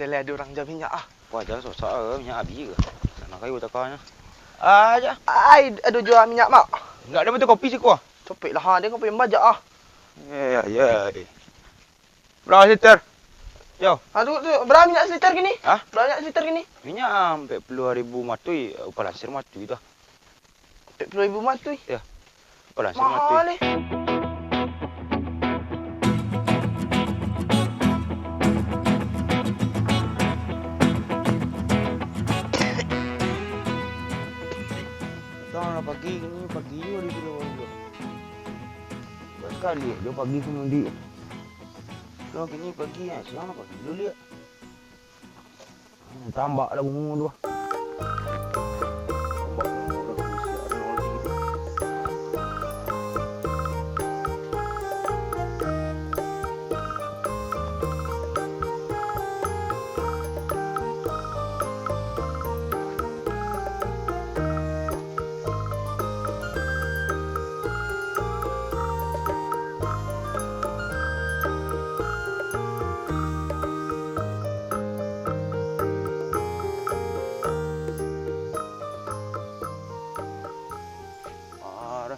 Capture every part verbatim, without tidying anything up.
Teh lai ado urang jua minyak ah. Wah, jan susah ah, minyak abih ka. Nan kayu takanyo. Ah, ja. Ai, ado jua minyak, Mak. Indak ado fotokopi siko ah. Copek lah, ha, den kopi bajak ah. Ya, ya, ya. Bara liter? Yo. Ha, tu, tu, bara minyak saliter kini? Hah? Bara minyak saliter kini? Minyak ampek puluah ribu matuih, upah lansir matuih tu. Ampek puluah ribu matuih? Yo. Upah lansir matuih. Mahal, eh. Datang lah pagi, kini pagi juo di sini. Sakali ajo pagi ka mudik. Kalau kini pagi, ah, siang lah pagi dulu, liak. Hmm, tambak lah bungo tu. Tambak bungo tu, siap ado lagi tu. Parah.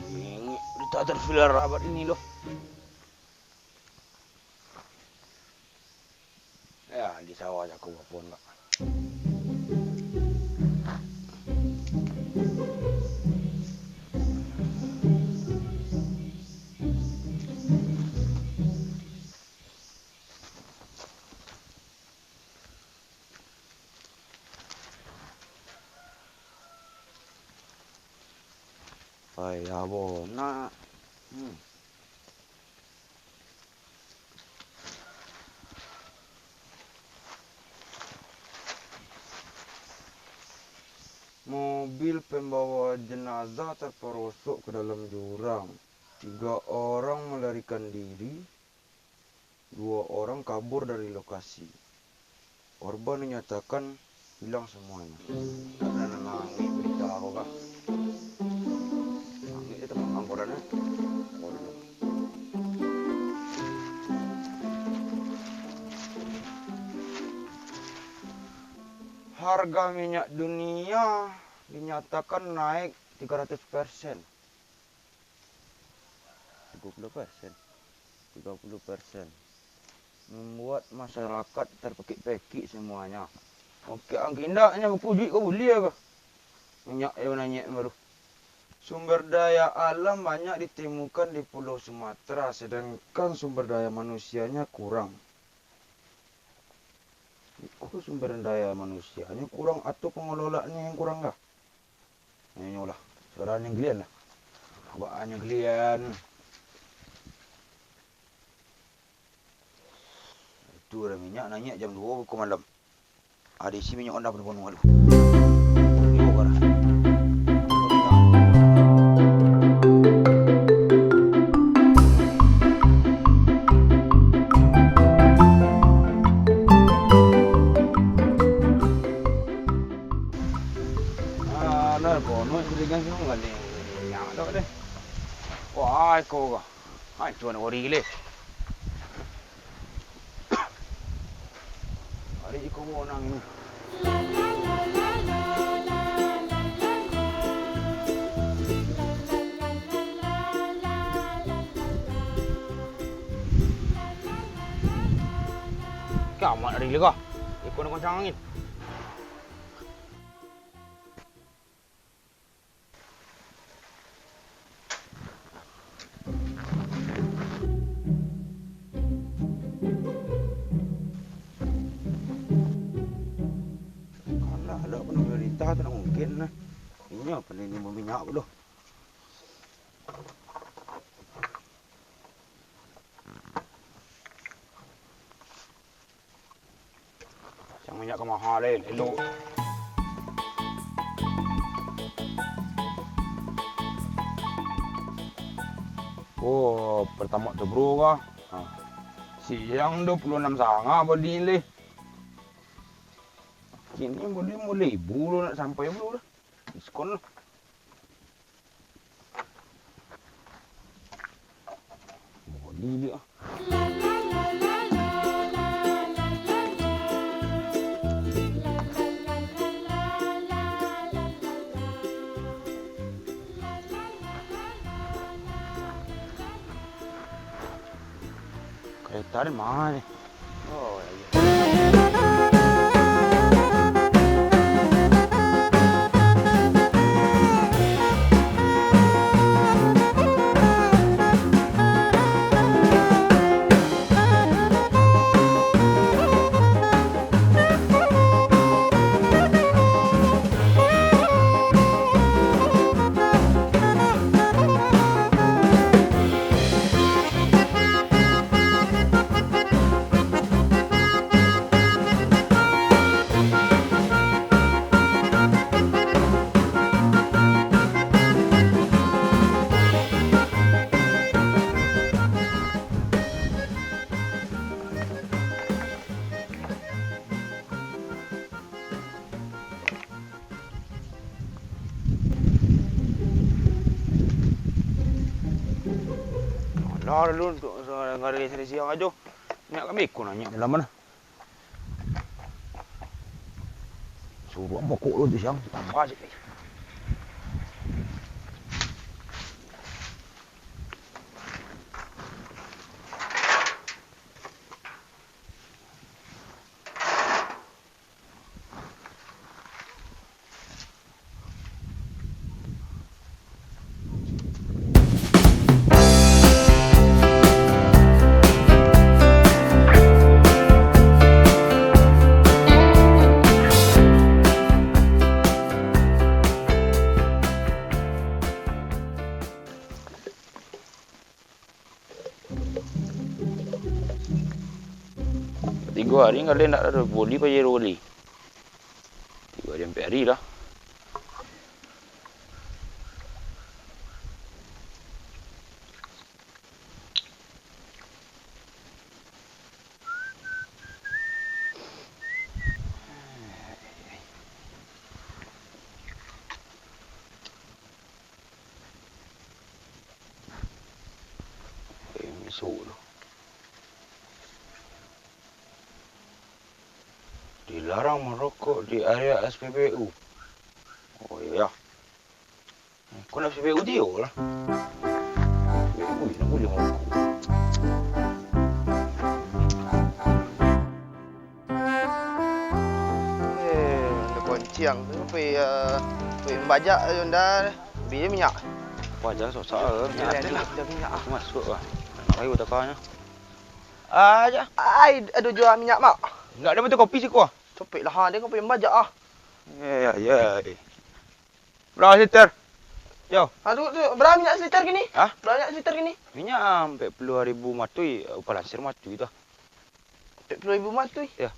Bingik, ditatar filar rabat ini loh. Ya, di sawah jago babon, Kak. Ai, abo nak. Hmm. Mobil pembawa jenazah terperosok ke dalam jurang. Tiga orang melarikan diri, dua orang kabur dari lokasi. Korban dinyatakan hilang semuanya. Karena nangih berita ko kah? Nangih itu memang korban, eh. Korban. Harga minyak dunia dinyatakan naik tiga ratus persen. Tiga puluh persen. Tiga puluh persen. Membuat masyarakat terpekik-pekik semuanya. Oke, angki indaknya buku duit kau buliah kah? Minyak yang nanyek baru. Sumber daya alam banyak ditemukan di Pulau Sumatera, sedangkan sumber daya manusianya kurang. Iko sumber daya manusianya kurang atau pengelolaannya yang kurang kah? Nyo lah, suara anjing gelian lah. Abah anjing gelian. Itu dah minyak naiak jam duo ko malam. Ada isi minyak Honda penuh-penuh tu. Iyo, barah. Alah, kono iringan sini ngalih minyak dah deh. Wah, iko kah. Hancua nagori gile. Ari iko monang ini. Kiamat ari gile kah. Iko nak goncang angin. Alah, alah, penuh berita tu nak mungkin lah. Inyo penuh ni minyak tu. Yang minyak kemaha lain, elok. Oh, pertama tu bro kah? Ha. Siang duo puluah anam sanga bodi lai. Kini bodi limo ribu lo nak sampai lo lah. Diskon lah. Bodi dia. Kereta di mana ni? Oh, ya, ya. Alah, dulu untuak ngari siang-siang ajo. Nyak kami ko nanya dalam mana? Suruah pokok lu tu siang, tambah sikit. Tigo ari kali ndak ado boli, paja duo kali. Tigo ari ampek ari lah. Eh, misok tu. Dilarang marokok di area S P B U. Oh, iyo, yo. Ko nak S P B U Tio lah. S P B U nak buliah marokok. Eh, ado konciang tu, pai, eh, pai bajak ajo nda, bia minyak. Bajak susah, eh, minyak ado lah. Ado minyak, ah. Masuak lah. Nak pai batakanyo. Ah, ja. Ai, ado jua minyak, Mak. Indak ado fotokopi siko, ah. Copek lah, ha, den ka pai bajak, ah. Ya, ya, ya. Bara liter? Yo. Ha, tu, tu, bara minyak saliter kini? Hah? Bara minyak saliter kini? Minyak, ah, ampek puluah ribu matuih, upah lansir matuih tu. Ampek puluah ribu matuih? Yo.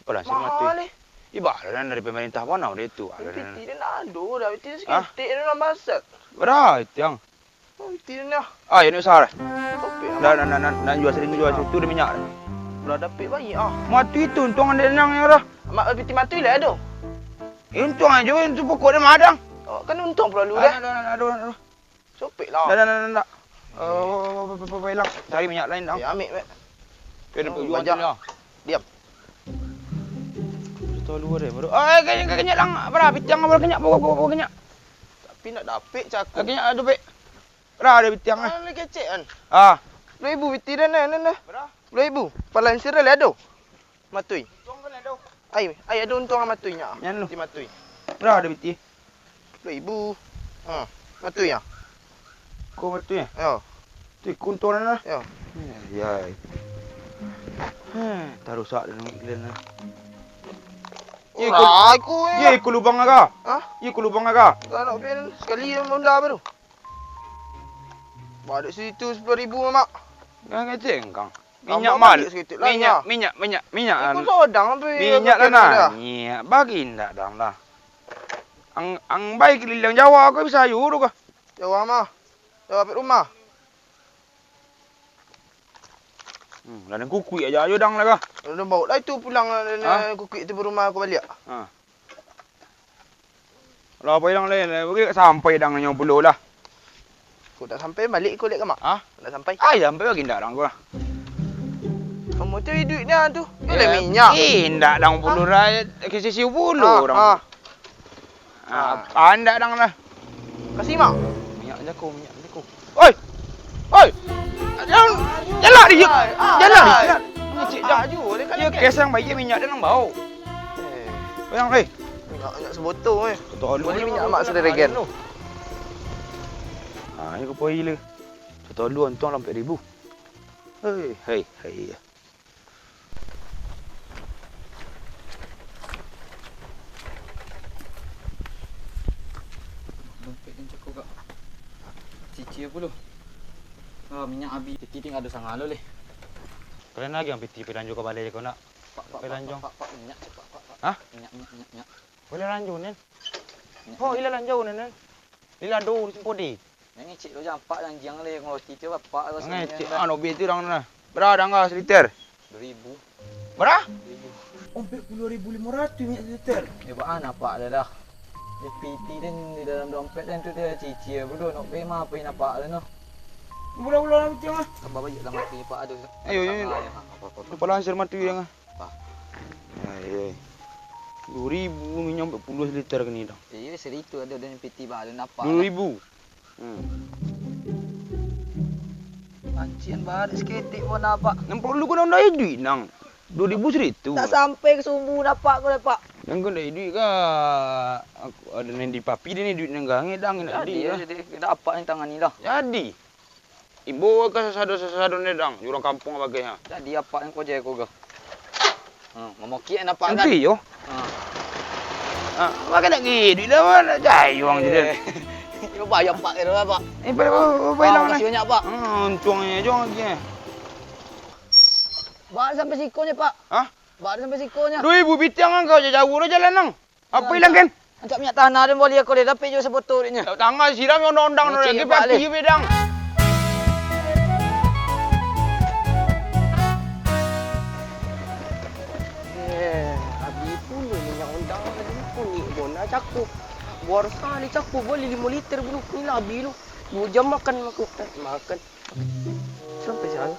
Upah lansir matuih. Mahal, eh. Ibarat dari pemerintah panau dia tu. Piti dia nak ado dah, piti dia saketek dah, dah masak. Bara itu yang? Oh, piti dia ni, ah. Ah, yang ni usah lah. Topik lah, Mak. Dah, dah, dah, dah, dah, jual sini, jual situ, dah minyak dah. Lah dapek banyak, ah. Matuih tu, untuang ado nang yang dah. Mak, piti matuih lah ado. Eh, untuang ajo, itu pokok dia madang. Oh, kan untuang pulo lu dah. Aduh, aduh, aduh, aduh. Sopek lah. Dah, dah, dah, dah, dah. Eh, bawa, bawa, bawa, bawa, bawa, hilang. Cari minyak lain dah. Eh, ambil, ambil. Oke, dah, oh, jual bajak. Sini lah. Diam. Tahu lu ada, baru. Ah, eh, kenyap, kenyap, kenyap lang. Bara, pitiang, bara, kenyap, bawa, bawa, bawa, kenyap. Tapi nak dapik cakuk. Ah, kenyap, aduh, pik. Bara, ada pitiang, eh. Ah, ni kecek, kan? Ah. Dua ribu piti dah, nah, nah, nah. Bara? Dua ribu. Palan sirah lah, aduh. Matuih. Ai, ai, ado untuang matuih nyo. Nyan lu. Piti matuih. Bara ado piti? Duo ribu. Ha, matuih nyo. Ko matuih nyo? Yo. Tu iko untuang nyo lah. Yo. Yai. Heh, tarusak den kalian lah. Ye, iko, ye, iko lubang aga. Hah? Ye, iko lubang aga. Sakali honda baru. Ba dek situ sapuluah ribu, Mak. Kang kecek, Kang. Minyak mal-, minyak, minyak, minyak, minyak. Minyak lah naiak. Bagi ndak dang lah. Ang, ang bai kaliliang Jawa ko bisa ayo tu ko. Jawa mah. Jawa pek rumah. Hmm, lah nan kukuik aja ayo dang lah kah? Udah bawa lah itu pulang, eh, kukuik itu berumah aku balik. Ha. Lah, apa hilang, Leh? Leh, bagi sampai dang nyo pulo lah. Kok tak sampai, balik ko lek ka mak? Ha? Tak sampai. Ai, sampai bagi ndak dang ko lah. Kamu tu iduiknya tu. Yo, leh minyak. Eh, ndak dang pulo lah, ke sisi pulo dang. Ha. Ah, ndak dang lah. Kasih mak. Minyak jago, minyak jago. Oi! Oi! Jalan, jalan di, jalan di. Ngecek jam. Iyo, kesang bayi minyak dia nang bau. Bayang, eh. Minyak, minyak sebotol, eh. Botol alu. Beli minyak mak selera gen. Ah, ini kepoi le. Botol alu untung lapan ribu. Hei, hei, hei. Dompet den cako, Kak. Cicil pulo. Ah, minyak abih. Titi tingga ado sangalo leh. Kalian lagi yang piti pelanjo ka balai ko nak? Pak, pak, pak, pelanjo. Pak, pak, pak, minyak cako, Pak, Pak. Hah? Minyak, minyak, minyak, minyak. Boleh lanjo, Nen. Minyak, oh, minyak. Ila lanjo, Nen, Nen. Ila do, simpodi. Nan ngecek tu jampak janjiang leh, ngoti tu bapak tu. Ngecek, anu, bia tu dang nah. Bara dang ah saliter? Duo ribu. Bara? Duo ribu. Ompek puluah ribu limo ratuih minyak saliter. Eh, baa napak dah dah. Di piti den di dalam dompet den tu dia cicil budo, nak beli ma apo napak dah noh. Budak-budak dalam piti mah. Tambah banyak dalam piti pak ado. Ayo, ayo, ayo. Kepala hansir mati yang ah. Duo ribu minyak ampek puluah liter kini dang. Iyo, saritu ado dalam piti bah, ado napak. Duo ribu. Hmm. Pancian baru saketek pun nampak. Nan porlu ko ndak iduik nang. Duo ribu saritu. Tak sampai ka subuh nampak ko, Pak. Nan ko ndak iduik ka. Aku ado nan di papi den iduik nan gange dang, ndak iduik ka. Jadi, ndak apak nan tangani lah. Jadi. Imbau ka sasado-sasado ni dang, urang kampuang bagai ha. Jadi apak nan ko jai ko ga. Ha, mamokiak nan apak kan? Nanti yo. Ha. Ha, makan nak giduik dah, mana jai urang jadi. Yo bayar apak kiro apak. Eh, bayar, bayar, bayar. Makasih banyak, Pak. Hmm, untungnyo jo lagi. Baa sampai sikonyo, Pak? Hah? Baa sampai sikonyo? Duo ribu bitiang kan kau jauah lo jalan nang. Apo ilang, Ken? Ancak minyak tanah den boli ako deh, dapek juo sabotol dek nyo. Tanah siram ondang-ondang. Ngecek dek apak leh. Eh, abih pulo minyak ondang tadi, kunik bona cako. Buar sakali cako boli limo liter, bunuh kunik lah abih tu. Duo jam makan mako, eh, makan. Sampai siang.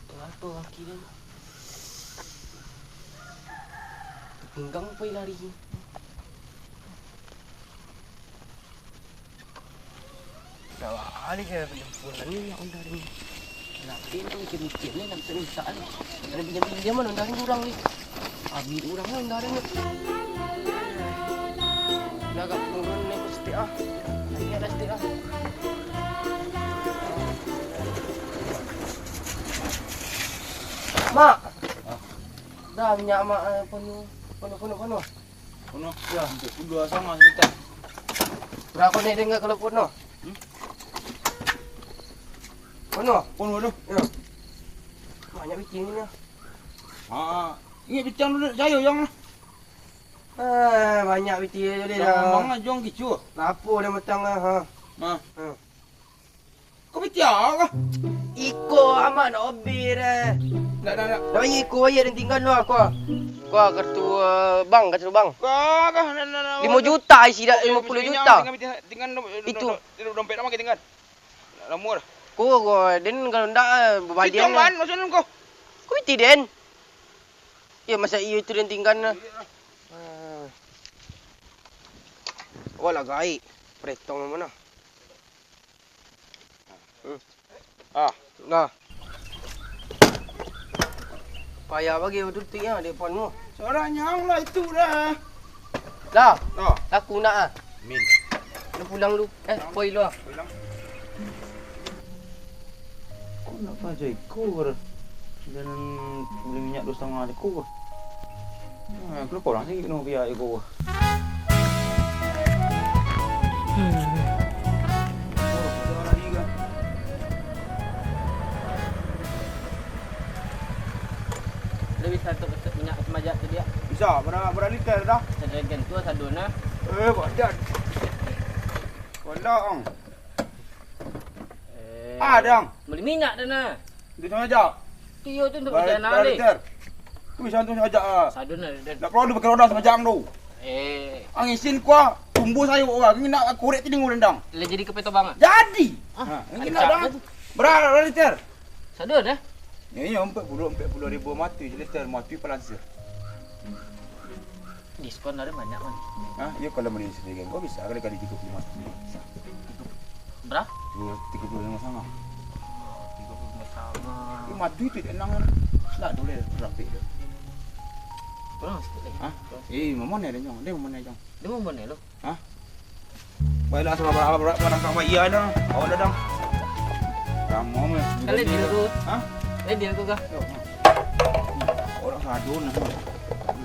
Kenapa kaki dia? Pinggang pai lari. Dah balik ke jemput lagi minyak ondang ni. Nak pintu mikir-mikir ni, nak minta-minta ni. Ada pinjam-pinjam mana dah ni urang ni. Abih urang ni dah ni. Dah agak turun ni pasti ah. Lagi ada sedikit ah. Mak. Ah. Dah minyak mak, eh, penuh, penuh, penuh, penuh. Penuh? Ya. Untuk kedua sama sebentar. Berapa ni dengan kalau penuh? Hmm? Penuh? Penuh tu? Ya. Banyak bikin ni lah. Ha, ha. Ingat bikin dulu, saya yang lah. Eh, banyak bikin je dia dah. Bang, bang, jong kicu. Lapor dah matang lah, ha. Ha. Ha. Kau pitiak kah? Iko amat nak obir eh. Ndak, ndak, ndak. Dah banyak iko bayar dan tinggal lu aku. Kau kartu, eh, bank, kartu bank. Kau kah, ndak, ndak, ndak. Lima juta isi dah, lima puluh juta. Tinggal, tinggal, tinggal, tinggal. Itu. Dom-, dom-, dompet lama tinggal. Lama dah. Kau, kau, den kalau ndak, eh, babalian. Situ man, maksud kau? Kau piti den. Ya, masa iyo itu den tinggal nah. Iya. Ah. Awak lah gaik. Pretong mana? Hmm. Ah. Nah. Payah bagi betul tu ya, depan mu. Seorang nyang lah itu dah. Dah. Dah. Aku nak ah. Min. Lu pulang lu. Eh, poi lu ah. Pulang. Kok nak paja ikor? Dan beli minyak dua setengah ikor. Nah, aku lupa orang sih kena biar ikor. Dia bisa tu minyak semajak tu dia. Bisa, bro. Bara liter dah? Sadaragan tu sadon nah. Eh, badan. Kolong. Eh, ah, dang. Bali minyak dah nah. Dia sama aja. Tu iyo tu untuak bara, bara liter. Tu bisa tu sama aja, ah. Sadon nah, sadon. Ndak paralu pakai roda samajang tu. Eh. Ang isin kuah, tumbuh sayok urang. Ni nak korek tiling urang dang. Lah jadi kapito bang, ah? Jadi. Ah, ha, ini rancak nak dang. Bara, bara liter? Sadon, eh? Yo, yo, ampek puluah, ampek puluah ribu mati je liter, mati palansir. Diskon ado banyak, man. Hah? Iyo, kalau mending sendiri kan, kau bisa kali-kali tiga puluh mati. Bara? Tiga puluh lima sama. Tiga puluh lima sama. Iyo, mati tu tenang kan. Ndak boleh rapik tu. Kurang sikit lagi. Hah? Eh, mamon ya, Jong? Dia mamon ya, Jong? Dia mamon ya, lo? Hah? Baiklah, sabab barangkak bayi dah. Awak dah, dang. Lamo mah. Kalian dia tu. Hah? Kalian dia tu kah? Yo. Orang sadon nah.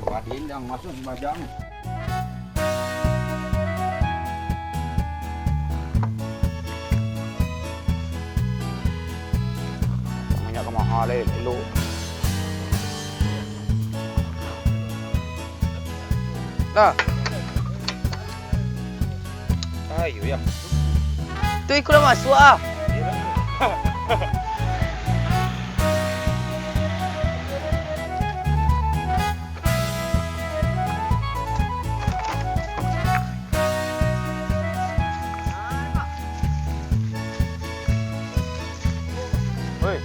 Baden dang masuk sambajang. Minyak ka mahal, eh, elok. Nah. Ayo, ya. Tu iko lah masuak, ah. Oi.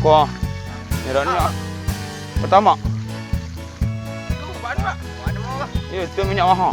Ko, ni dah ni, ah. Pertama. Iyo, tu minyak mahal.